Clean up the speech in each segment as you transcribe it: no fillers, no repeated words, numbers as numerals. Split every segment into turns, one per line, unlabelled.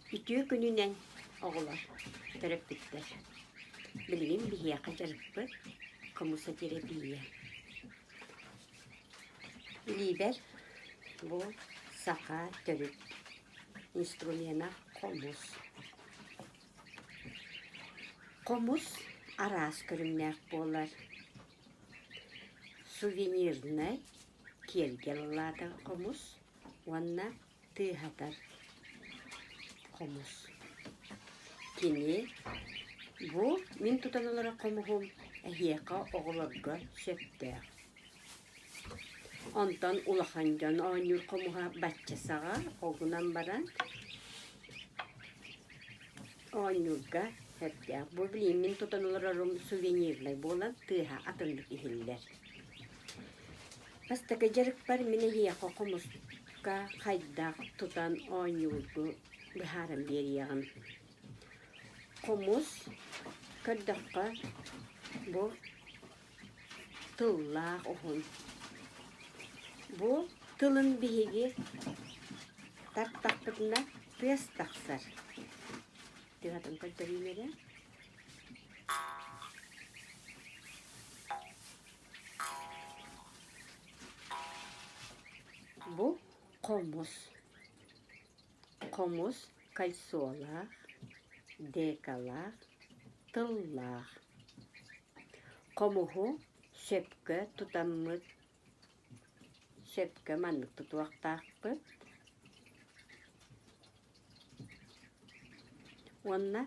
Үтүө күнүнэн, оҕолор, төрөппүттэр! Билигин биһиэхэ дьарыкпыт хомусотерапия. Илиибэр бу саха төрүт инструмена хомус. Хомус араас көрүҥнээх буолар. Сувенирнай, киэргэл ылаатар хомус уонна тыаһатар хомус. Кини бу мин тутан олорор хомуһум эһиэхэ оҕолорго сөптөөх. Онтон улахан дьон оонньуур хомуһа бачча саҕа ол гынан баран оонньуурга сөптөөх. Бу билигин мин тутан олорорум сувенирнай буолан тыаһа атыннык иһиллэр. Бастакы дьарыкпар мин эһиэхэ хомуска хайдах тутан оонньуургу быһааран биэриэҕим. Хомус көрдөххө бу тыллаах уһун. Бу тылын биһиги тартахпытына тыас тахсар. Тыаһатын көрдөрүүм эрэ. Бу хомус. Хомус кольцолаах, декалаах, тыллаах. Хомуһу сөпкө тутаммыт, сөпкө маннык тутуохтаахпыт уонна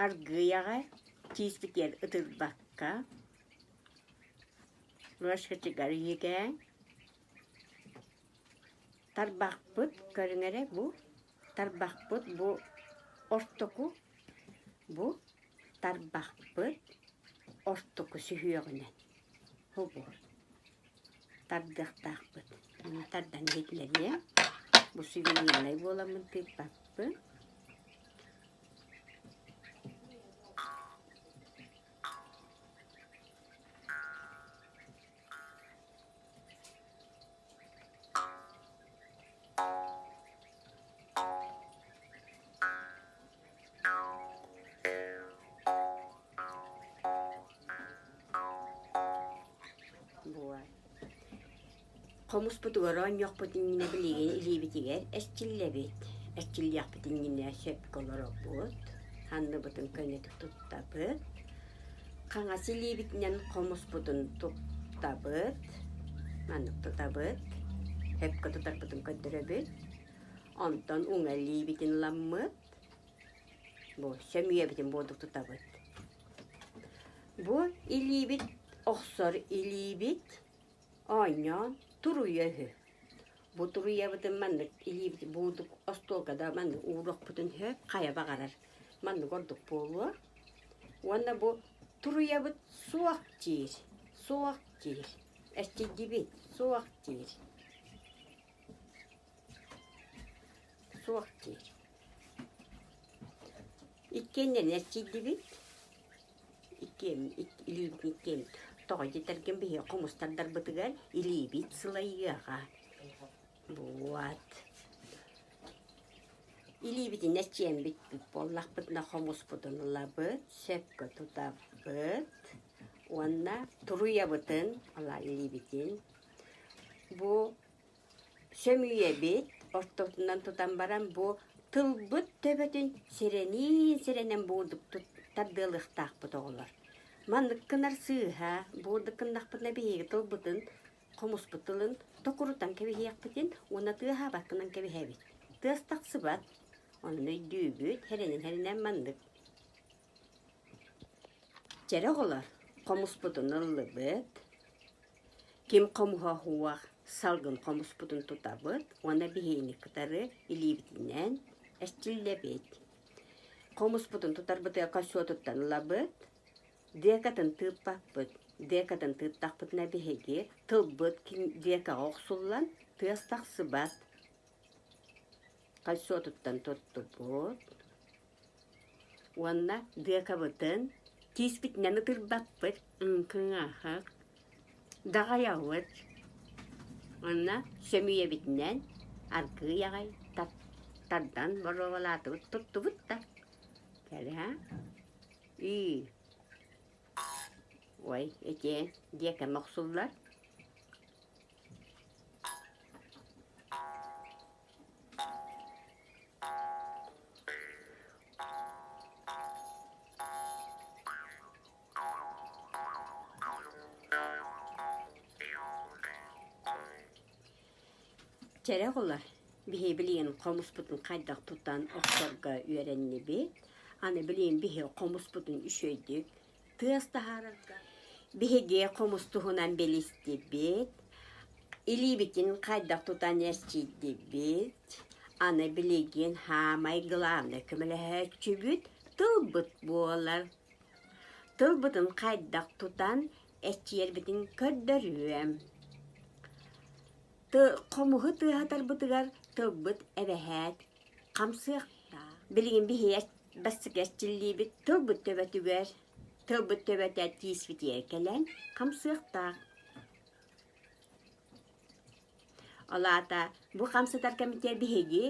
Аргыый аҕай тииспитигэр ытырбакка, ложкатыгар иһитээн, тарбахпыт көрүҥ эрэ бу, тарбахпыт бу ортоку, бу тарбахпыт ортоку сүһүөҕүнэн бу тардыахтаахпыт. Тардан иһитинэриэм. Бу сувенирнай буоламмын тыыппаппын. Хомуспутугар оонньуохпут иннинэ билигин илиибитигэр эрчиллэбит. Эрчиллиэхпит иннинэ сөпкө олоробут, санныбытын көнөтүк туттабыт. Хаҥас илиибитинэн хомуспутун туттабыт, маннык тутабыт, сөпкө тутарбытын көрдөрөбүт. Онтон уҥа илиибитин ыламмыт, Бу сөмүйэбитин буолдук тутабыт. Бу илиибит охсор илиибит оонньоон туруйа үһү. Бу туруйабытын маннык илиибит буурдук остуолга да маннык ууруохпутун сөп хайа баҕарар маннык ордук буолуо. Уонна бу туруйабыт суох диир, суох диир, эрчийдибит, суох диир, суох диир. Иккиэннэрин эрчийдибит, иккиэн илиибитин иккиэн тоҕо диэтэргин биһиги хомус тардарбытыгар илиибит сылайыаҕа. Вот. Илиибитин эрчийэн бүппүт буоллахпытына хомуспутун ылабыт, сөпкө тутабыт уонна туруйабытын, ала илиибитин бу Сөмүйэбит ортотунан тутан баран бу тылбыт төбөтүн сирэниин-сирэнэн буурдук тардыалыахтаахпыт оҕолор. Маннык гынар сыыһа, буурдук гыннахпытына биһиги тылбытын, хомуспут тылын токурутан кэбиһиэхпитин уонна тыаһаабат гынан кэбиһэбит. Тыас тахсыбат, онно өйдүүбүт, сэрэнэн-сэрэнэн маннык. Чэрэ оҕолор, хомуспутун ыллыбыт, Ким хомуһа уһуох салгын хомуспутун тутабыт уонна биһигини кытары илиибитинэн эрчиллэбит. Хомуспутун тутарбытыгар кольцотуттан ылабыт, декатын тыыппаппыт. Декатын тыыттахпытына биһиги тылбыт декаҕа охсуллан тыас тахсыбат. Кольцотуттан туттубут Уонна дыакабытын тииспитинэн ытырбаппыт, кыҥаһах, даҕайабыт. Уонна сөмүйэбитинэн аргыый аҕай. Тардан боруобалаатыбыт, туттубут да. Кэлэ ии Ой, ити диэкэм охсуллар. Чэрэ оҕолор, биһи билигин хомуспутун хайдах тутан охсорго үөрэннибит. Аны билигин биһи хомуспутун үчүгэйдик тыас таһаарарга биһиги хомус туһунан билистибит, илиибитин хайдах тутан эрчийдибит. Аны билигин хаамай главнай көмөлөһөөччүбүт тылбыт буолар. Тылбытын хайдах тутан эрчийэрбитин көрдөрүөм. Хомуһу тыаһатарбытыгар тылбыт эбэһээт хамсыахтаах. Билигин биһиги бастакы эрчиллиибит тылбыт төбөтүгэр, тылбыт төбөтө тииспитигэр кэлэн хамсыахтаах. Ол аата бу хамсатар кэмитиэр биһиги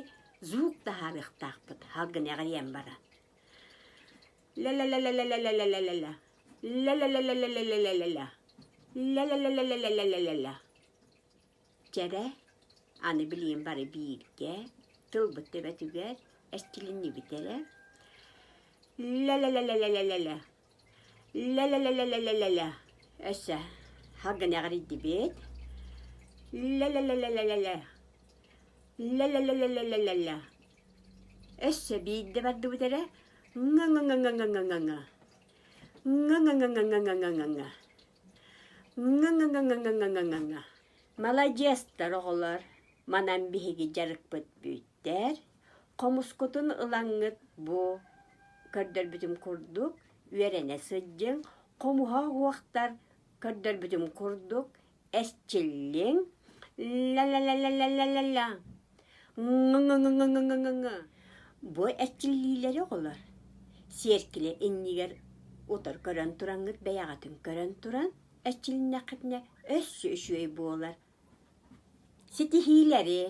звук таһаарыахтаахпыт халгын эҕирийэн баран. Ля-ля-ля-ля-ля-ля-ля-ля-ля. Ля-ля-ля-ля-ля-ля-ля-ля. Ля-ля-ля-ля-ля-ля-ля-ля. Чэрэ, аны билигин бары бииргэ, тылбыт төбөтүгэр эрчилиннибит эрэ. Ля-ля-ля-ля-ля-ля-ля. Ля-ля-ля-ля-ля-ля-ля. Өссө халгын эҕирийдибит. Ля-ля-ля-ля-ля-ля. Ля-ля-ля-ля-ля-ля-ля. Өссө биирдэ бардыбыт эрэ ҥа-ҥа-ҥа-ҥа-ҥа-ҥа-ҥа. Ҥа-ҥа-ҥа-ҥа-ҥа-ҥа-ҥа. Ҥа-ҥа-ҥа-ҥа-ҥа-ҥа-ҥа. Маладьыастар оҕолор, манан биһиги дьарыкпыт бүттэр. Хомускутун ылаҥҥыт бу көрдөрбүтүм курдук үөрэнэ сылдьыҥ, хомуһа уохтар көрдөрбүтүм курдук Эрчиллиҥ ла-ла-ла-ла-ла-ла-ла ҥы-ҥы-ҥы-ҥы-ҥы-ҥы Бу эрчиллиилэри оҕолор сиэркилэ иннигэр утары көрөн тураҥҥыт бэйэҕитин көрөн туран эрчилиннэххитинэ өссө үчүгэй буолар. Ситиһиилэри!